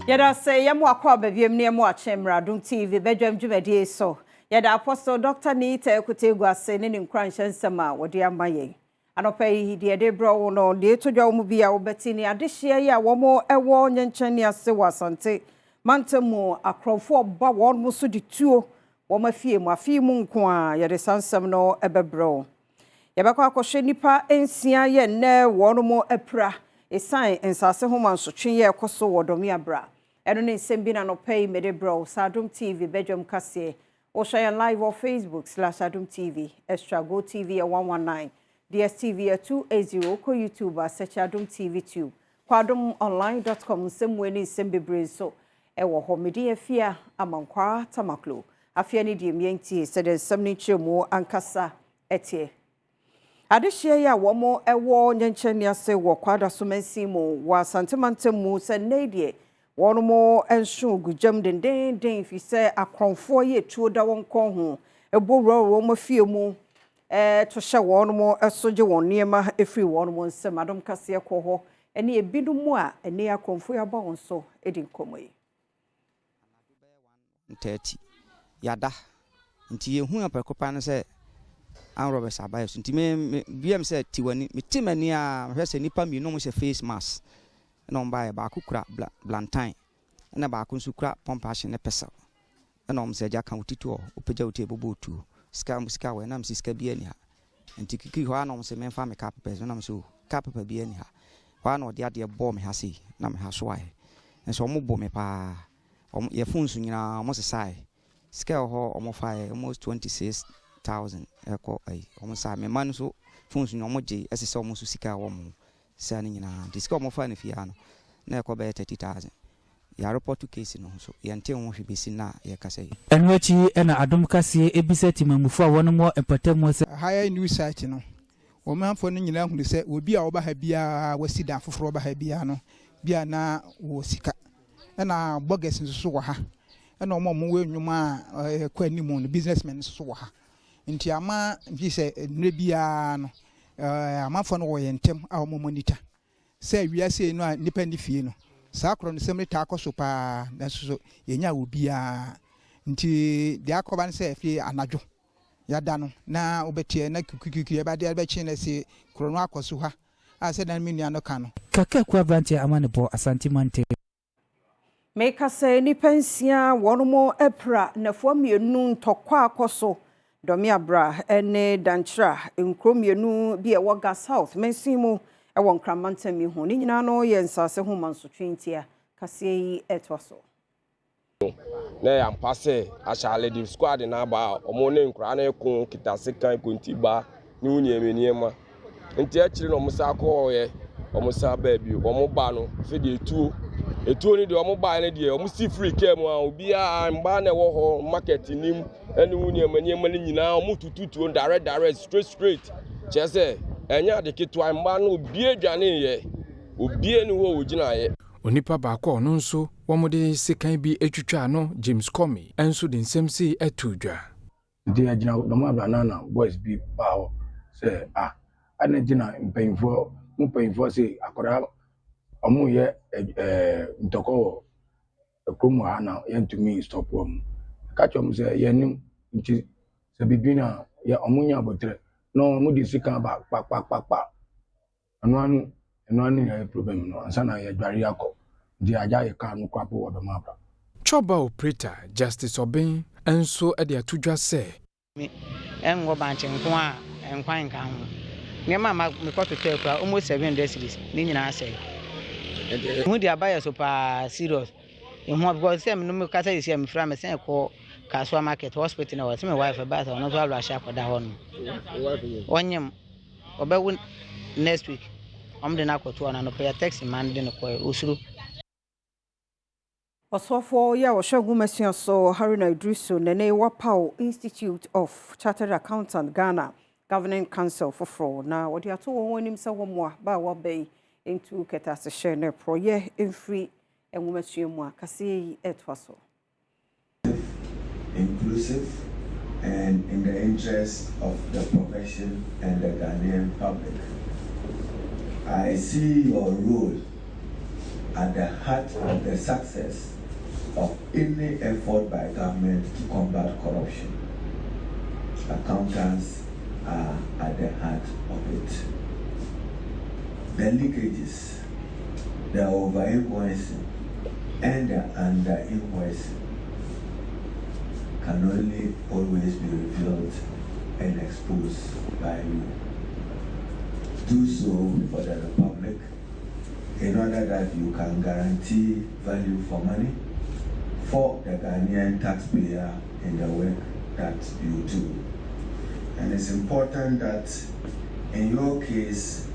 Yɛda sɛ yɛmo akɔ aba biam ne yɛmo akyɛ mmerɛ Adom TV badwam dwumadie so. Yɛda Apostle Dr. Nita Ekutegu ase ne ne nkuranhyɛ nsɛm a wɔde ama yɛn. Anɔpa yi deɛ yɛde rebrɛ wo no, deɛ ɛtɔ dwa wɔ mu bi a wobɛte ne adehyeɛ yi a wɔn wɔ Nyenkyɛn ase wɔ Asante mantam mu akorɔmfoɔ ba wɔn so de tuo wɔn afie mu. Afe yi mu nko a yɛde saa nsɛm no bɛbrɛ wo. Yɛbɛkɔ akɔhwɛ nnipa nsia yɛ nnɛ wɔn mu apira ɛsiane nsase ho mansotwe yɛ ɛkɔ so wɔ Dɔmeabra. Ɛno ne nsɛm bi na anɔpa yi mede brɛ wo sɛ Adom TV badwam kaseɛ. Wohwɛ yɛn live wɔ Facebook slash Adom TV, Extra Go TV yɛ 119, DSTV yɛ 280, wokɔ YouTube a search Adom TV Tube. Kɔ adomonline.com nsɛm mu ne nsɛm bebree nso ɛwɔ hɔ. Mede afia Amankwaa Tamaklo. Afei ne deɛ mmiɛntie sɛdeɛ nsɛm no nkyerɛmu ankasa ɛteɛ. Adehyeɛ yi a wɔn wɔ Nyenkyɛn ase wɔ Kwadaso mansin mu wɔ Asante mantam mu sɛ nnɛ yi deɛ wɔn mo nso gu gyam dendenden fi sɛ akorɔmfoɔ yi etuo da wɔn kɔn ho ɛbɔ wura wɔn afie mu to hyɛ wɔn mo so gye wɔn nneɛma efiri wɔn mo nsam. Adom kaseɛ kɔ hɔ ɛne ebinom a ɛne akorɔmfoɔ yi abɔ wɔn so edi nkɔmɔ yi. 30 yada nti yɛhu aprɛko pa no sɛ armed robbers aba yɛ so nti me me biam sɛ ti w'ani mete m'ani a mehwɛ sɛ nnipa mmienu ɔmo hyɛ face mask ɛna ɔmo baayɛ baako kura bla blantan ɛna baako nso kura pump action ne pestle ɛna ɔmo sɛ agya ka wo titi wɔ wopagya wo ti ɛbɛbɔ otuo sika sika wɔ ɛnam sɛ sika bi ani ha nti kikiri hɔ a na ɔmo sɛ memfa me car papers ɛnam sɛ o car paper bi ani ha hɔ a na ɔde adeɛ bɔɔ me ha sei na me ha so ayɛ nso ɔmo bɔ me paa ɔmo yɛ phones nyinaa ɔmo sesae sika ɛwɔ hɔ ɔmo faeɛ almost 26,000 ɛkɔ ayi ɔmo sa me mma no nso phones nyinaa ɔmo gye ɛsesɛ ɔmo nso sika ɛwɔ ɔmo ho sika no nyinaa nti sika ɔmo fa no fie ha no na ɛkɔ bɛyɛ 30,000 yɛareport case no nso yɛnte ho hwee bɛsi na yɛkasa yi. Ɛno akyi ɛna Adom kaseɛ ebisa timamufo a wɔnom wɔ mpɔtam sɛ. Ha yɛ new site no, ɔmanfoɔ no nyinaa hunu sɛ obi a ɔba ha biara wasi dan foforɔ ɔba ha biara no bia na wɔ sika ɛna burgers nso so wɔ ha ɛna wɔn a wɔwɔ nnwuma a ɛkɔ anim no businessmen nso so wɔ ha nti ama nfi sɛ mmerɛ biara no amanfoɔ no wɔ yɛn ntɛm a wɔn monitor sɛ wiase yi no a nipa ni fie no saa korɔ no sɛm no taa kɔ so paa nanso so yɛnya wɔ biara nti deɛ akɔba no sɛ afei anadwo yɛada no na wobɛteɛ na kikikiki ɛbɛde ɛbɛkye no sɛ korɔ no akɔ so ha a sɛ na me nua no ka no. Kakaku aberanteɛ ama ne bɔ Asante mantam. Meka sɛ nnipa nsia wɔn mo apira nnafoɔ mmienu ntɔkwa akɔ so Dɔmeabra ne Dankyerɛ nkuro mmienu bi a ɛwɔ Ga South mansin mu ɛwɔ Nkramantam yi ho. Ne nyinaa no yɛ nsase ho mansotwe ntia. Kaseɛ yi ɛtoa so. Na yɛ ampa sɛ ahyɛale de squad no aba a ɔmo ne nkwaraa no ko kita sekan kontiba ne wo nneɛma nneɛma nti akyire na ɔmo sa kɔɔyɛ ɔmo sa baa bio ɔmo ba no afei deɛ etuo etuo no deɛ ɔmo baa no deɛ ɔmo si firi kaa mu a obiara mmaa na ɛwɔ hɔ market nim ɛne wo nneɛma nneɛma no nyinaa ɔmo tutu tuo direct direct straight straight kyerɛ sɛ ɛnyɛ ade ketewa mmaa no obie dwane yɛ obie ne hɔ a ogyina yɛ. Onipa baako a ɔno nso wɔde sekan bi atwitwa no James Comey nso de nsɛm sei ato dwa. Nti yɛgyina dɔm abrana na boys bi baa hɔ sɛ ah adɛn nti na mpanyinfoɔ mo mpanyinfoɔ se akwadaa ɔmo yɛ ɛɛ ntɔkɔ wɔ kurom ha na yɛntumi stop wɔn ka kyerɛ ɔmo sɛ yɛnim nti sɛ biribi na yɛ ɔmo nya abotire na ɔmo de sika ba kpakpakpakpa ɛno ano ɛno ano na yɛ problem no ansa na yɛdware akɔ nti agya yɛ kaa no koraa po wɔ dɔm abra. Chɔba operator Justice Obeng nso de ato dwa sɛ. Ɛngɔ bankye nko a nkwan nka ho nneɛma a mekɔtotɔ akura almost 700 cedis ne nyinaa sɛe ehu de aba yɛ so paa serious ehu because sɛ me kasa yi si a mefira me sɛn kɔ Kasoa market hospital na wɔsɛ me wife ba sɛ ɔno nso awura ahyɛ akɔda hɔ no ɔnyem ɔbɛwo next week ɔmo de no akɔto ɔno anɔpɛ yɛ taxi man de no kɔɛ osuro. Ɔsɔfoɔ yi a wɔhyɛ nwomasua so Haruna Iddrisu nane wapaw Institute of Chartered Accountant Ghana Governing Council foforɔ na wɔde ato wɔn anim sɛ wɔmmoa ba a wɔaba yi ntu kɛtɛasehyɛ ne porɔyɛ mfiri nwomasua mu a kaseɛ yi ɛtoa so. Inclusive and in the interest of the profession and the Ghanaian public. I see your role at the heart of the success of any effort by government to combat corruption. Accountants are at the heart of it. The leakages, the over invoicing, and the under invoicing can only always be revealed and exposed by you. Do so for the Republic in order that you can guarantee value for money for the Ghanaian taxpayer in the work that you do. And it's important that in your case,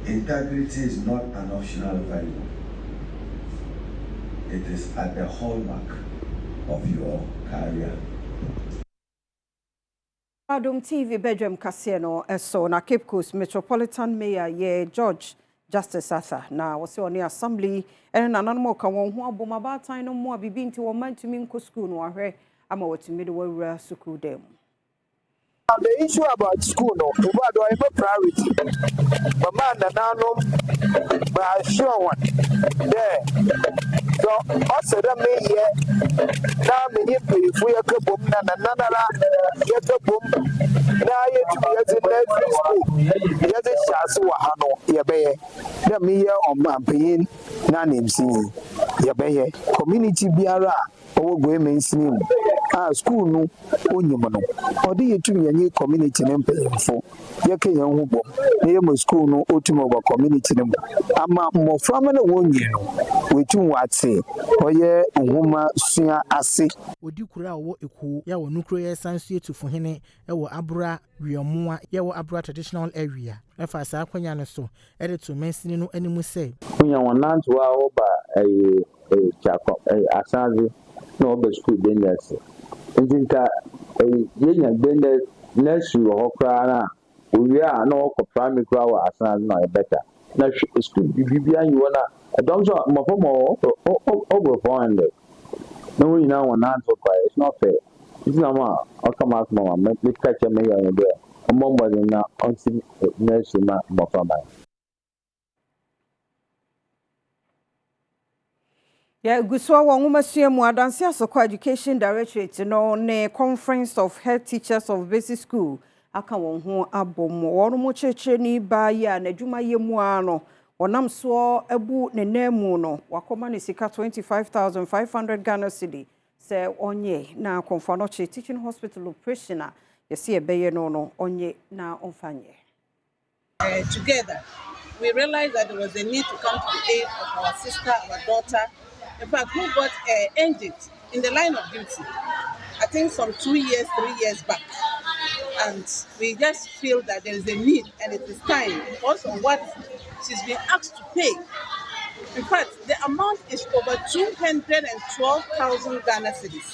integrity is not an optional value. It is at the hallmark of your career. Adom TV badwam kaseɛ no so na Cape Coast Metropolitan Mayor yɛ George Justice Arthur na wɔsɛ ɔne assembly ɛne nananom a ɔka wɔn ho abom abaatan no mmoa biribi nti wɔn mma ntumi nkɔ sukuu no ahwɛ ama wɔatumi de wɔawura sukuu dan mu. The issue about school no, ɔba do ɔyɛ priority. Mama nananom ma assure wɔn dɛ sɛ ɔsɛ dɛ meyɛ na menye mpanyinfo yɛka bom na nananara yɛka bom na yɛtum yɛdze nursery school yɛdze hyɛ ase wɔ ha no, yɛbɛyɛ dɛ meyɛ ɔmampanyin na anamsinyi, yɛbɛyɛ. Community biara a ɔwɔ Goe mansini mu a school no onyim no, ɔde yɛtum yɛnye community no mpanyinfo yɛka yɛn ho bom na yɛma school no otum ɔba community no mu ama mmɔframma no a wɔnyi no wɔatum wɔate ɔyɛ nhoma sua ase. Odi kuro a ɔwɔ ekuo yɛ wɔ nukuro yɛ san so tufuhene wɔ Abura Wiamoa yɛwɔ Abura Traditional Area ɛfa saa akonnwa no so ɛde to mansini no anim sɛ. Wonya wɔn nantew a wɔba ɛyi ɛyi kyakɔ ɛyi asanze na wɔba sukuu dendɛs nti nka ɛyi yenya dendɛs nursery wɔ hɔ koraa na owie a na wɔkɔ primary koraa wɔ asanze na ɔyɛ better na hwɛ sukuu biribiara nyi hɔ na ɛdɔm so mmɔfra ma wɔ over 400 na wɔn nyinaa wɔn nantew kɔ. It's not fair, nti na ma ɔka ma asoma ma meka kyerɛ me yɛ no dɛ ɔmmɔ mmɔden na ɔnsi nursery ma mmɔfra ma. Yɛgu so wɔ nwomasua mu. Adanse Asokɔ Education Directorate no ne Conference of Head Teachers of Basic School aka wɔn ho abɔ mu. Wɔn mo kyerɛkyerɛni baa yi a n'adwuma yɛ mu ara no wɔnam soɔ abu ne nan mu no, wakɔma ne sika 25,500 Ghana cedi sɛ ɔnyɛ na Kɔmfo Anɔkye Teaching Hospital operation a yɛsi ɛbɛyɛ no, ɔnyɛ na ɔmfa nyɛ. Together, we realized that there was a need to come to the aid of our sister, our daughter, in fact, who got injured in the line of duty, I think some 2 years, 3 years back. And we just feel that there is a need and it is time because of what she's been asked to pay. In fact, the amount is over 212,000 Ghana cedis.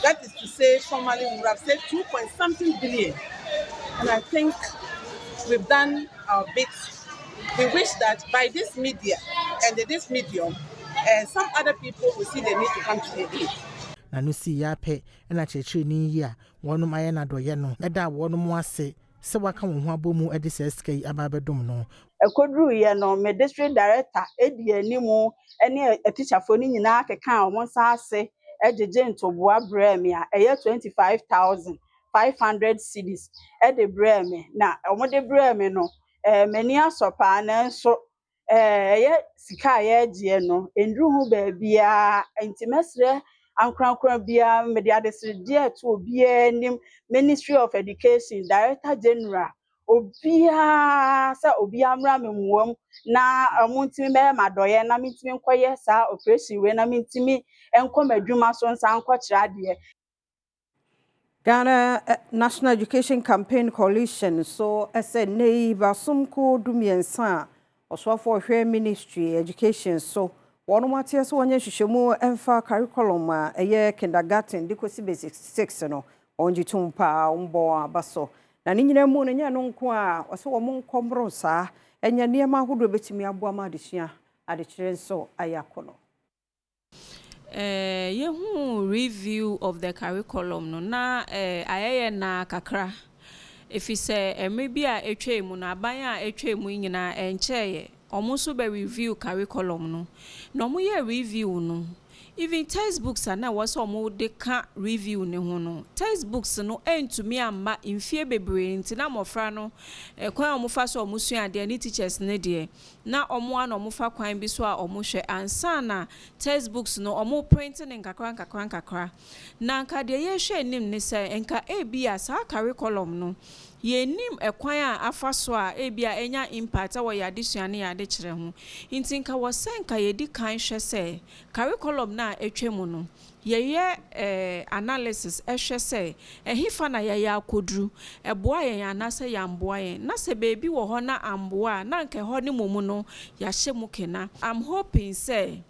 That is to say, formally, we would have said 2 point something billion. And I think we've done our bit. We wish that by this media and this medium, some other people will see the need to come to the aid. Na no si yɛ apɛ ɛna kyerɛkyerɛni yi a wɔnom ayɛ n'adɔyɛ no ɛda wɔnom ase sɛ waka wɔn ho abɔ mu de saa sika yi aba abɛdom no. Ɛkɔduruyɛ no, me district director edi anim ne atikyafoɔ no nyinaa keka wɔn nsa ase gyegye ntoboa brɛɛ me a ɛyɛ 25,500 cedis de brɛɛ me. Na wɔde brɛɛ me no, m'ani asɔ paa, nanso ɛyɛ sika a yɛregyeɛ no nduru ho baabiara, nti mɛsrɛ ankorankora biara, mede adesrɛdeɛ ɛto obiara anim, Ministry of Education, Director General, obiara, sɛ obiara mmra me mmoa mu na ɔmo ntumi bɛyɛ m'adɔyɛ na mentumi nkɔyɛ saa operation wei na mentumi nkɔ m'adwuma so nsa nkɔkyerɛ adeɛ. Ghana National Education Campaign Coalition so ɛsɛ nne yi basomko 13 a ɔsoafoɔ ɔhwɛ Ministry Education so wɔn ateɛ sɛ wɔnyɛ nhwehwɛmu ɛmfa curriculum a ɛyɛ kindergarten de kɔsi basic six no, wɔn gye tom paa, wɔn bɔ aba so. Na ne nyinaa mu no, nyɛ no nko a ɔsɛ wɔn nkɔmmoro saa ɛnyɛ nneɛma ahodoɔ bɛtumi aboa ma adesua adekyerɛ nso ayɛ akɔnɔ. Yɛhu review of the curriculum no na ayɛyɛ na kakra, ɛfiri sɛ mmerɛ bi a ɛtwa mu no, aban a ɛtwa mu nyinaa ɛnkyɛeɛ. wɔn nso bɛ review curriculum no. Na wɔyɛɛ review no, even textbooks a na ɛwɔ sɛ wɔde ka review no ho no, textbooks no antumi amma mfie bebree nti na mmɔfra no kwan a wɔfa so a wɔsua adeɛ ne teachers no deɛ, na wɔn ara na wɔfa kwan bi so a wɔhwɛ ansa na textbooks no wɔreprinte no nkakra nkakra nkakra. Na anka deɛ yɛrehwɛ anim ne sɛ nka ebia saa curriculum no yɛnnim ɛkwan a afa so a ebia anya impact wɔ yɛn adesua ne yɛn adekyerɛ ho. Nti nka wɔ sɛ nka yɛdi kan hwɛ sɛ curriculum no a atwa mu no yɛyɛ analysis hwɛ sɛ ɛhefa na yɛayɛ akɔduru, ɛboa yɛn anaasɛ yɛamboa yɛn. Na sɛ baabi wɔ hɔ na amboa a na anka ɛhɔ no mmom no yɛahyɛ mu kena. I'm hoping sɛ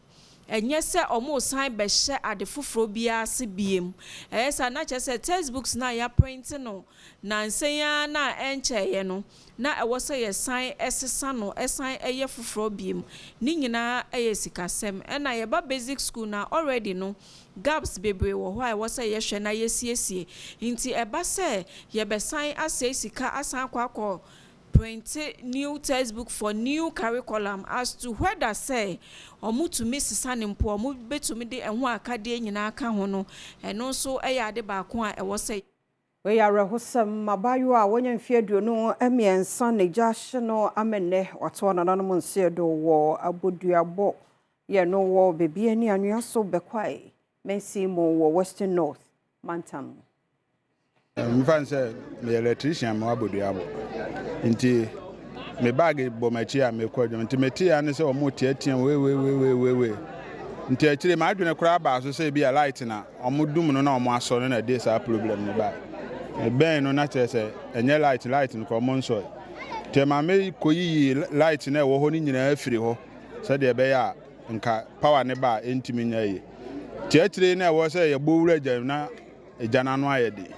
Ɛnyɛ sɛ wɔresan bɛhyɛ ade foforɔ biara ase biom. Ɛyɛ saa a, na kyerɛ sɛ textbooks no a yɛaprinte no nnansa yi ara no a ɛnkyɛeɛ no, na ɛwɔ sɛ yɛsan sesa no san yɛ foforɔ biom. Ne nyinaa yɛ sikasɛm. Ɛna yɛba basic school no a, already no, gaps bebree wɔ hɔ a ɛwɔ sɛ yɛhwɛ na yɛsiesie. Nti ɛba sɛ yɛbɛsan asɛe sika asan akɔ akɔ printe new textbook for new curriculum as to whether sɛ ɔmo tumi sesa no mpo a ɔmo bɛtumi de ɛho akadeɛ nyinaa aka ho no, ɛno nso yɛ ade baako a ɛwɔ sɛ. Wei yɛ awerɛhosɛm, abaayewa a wanya mfeɛ 23 na gya ahye no ama nnɛ watoa nananom nseɛ do wɔ aboduabɔ yɛ no wɔ Bibiani Anwea so Bɛkwae mansin mu wɔ Western North mantam mu. Mfa no sɛ meyɛ electrician mewɔ aboduabɔ nti me bag bɔ m'akyi a mekɔ adwuma nti mete ya ne sɛ wɔn teatea wewewewewe nti akyire m'adwene koraa baa so sɛ ebi a light na wɔn dum no na wɔn asɔ no na ɛde saa problem no baa bɛn no na kyerɛ sɛ ɛnyɛ light light no kɔ wɔn nsɔe nti ɛma me kɔ yiyi light na ɛwɔ hɔ no nyinaa firi hɔ sɛdeɛ ɛbɛyɛ a nka power ne ba a ɛntumi nyɛ yie nti akyire na ɛwɔ sɛ yɛbɔ wura gya na Egya no ano ayɛ den.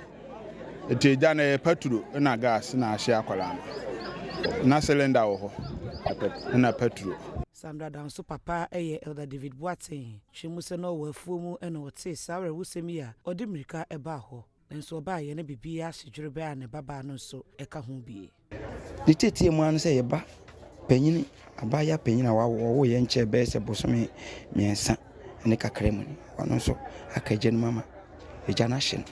Nti egya no ɛyɛ paturo na gas na ahye akwadaa no. Na cylinder wɔ hɔ na paturo. Sandra Danso papa yɛ Elder David Boateng kyerɛ mu sɛ na ɔwɔ afuo mu na ɔtee saa awerɛhosɛm yi a ɔde mmirika baa hɔ. Nanso ɔbaeɛ no biribiara ahye dwerɛbɛ a ne babaa no nso ka ho bie. Ne tiatia mu ara ne sɛ yɛba panyin, abaayewa panyin a wɔwoo yɛn nkyɛe bɛyɛ sɛ bosome mmiɛnsa ne kakra mu no, ɔno nso aka agya no mu ama agya no ahye no.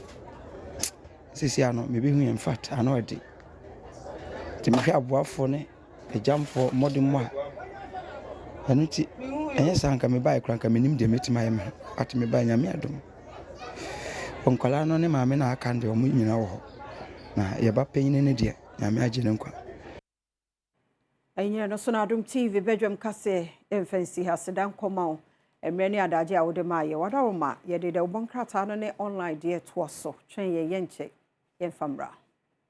Seesei ano mebehu yɛn infact ano ɛde. Nti mehwɛ aboafoɔ ne agyamfoɔ mmɔdemmɔ a, ɛno nti ɛnyɛ saa nka mebaeɛ koraa nka mennim deɛ mɛtumi ayɛ me ho but mebaeɛ Nyame adom. Nkwadaa no ne maame no a aka no deɛ wɔn nyinaa wɔ hɔ. Na yɛn ba panyin no deɛ, Nyame agye no nkwa. Ɛnyɛ no so na Adom TV badwam kaseɛ yɛmfa nsi ha seda nkɔma wo mmerɛ ne adagye a wode maa yɛ wadaworoma yɛde dawubɔ nkrataa no ne online deɛ toa so twɛn yɛn yɛnkyɛ yɛmfa mmra.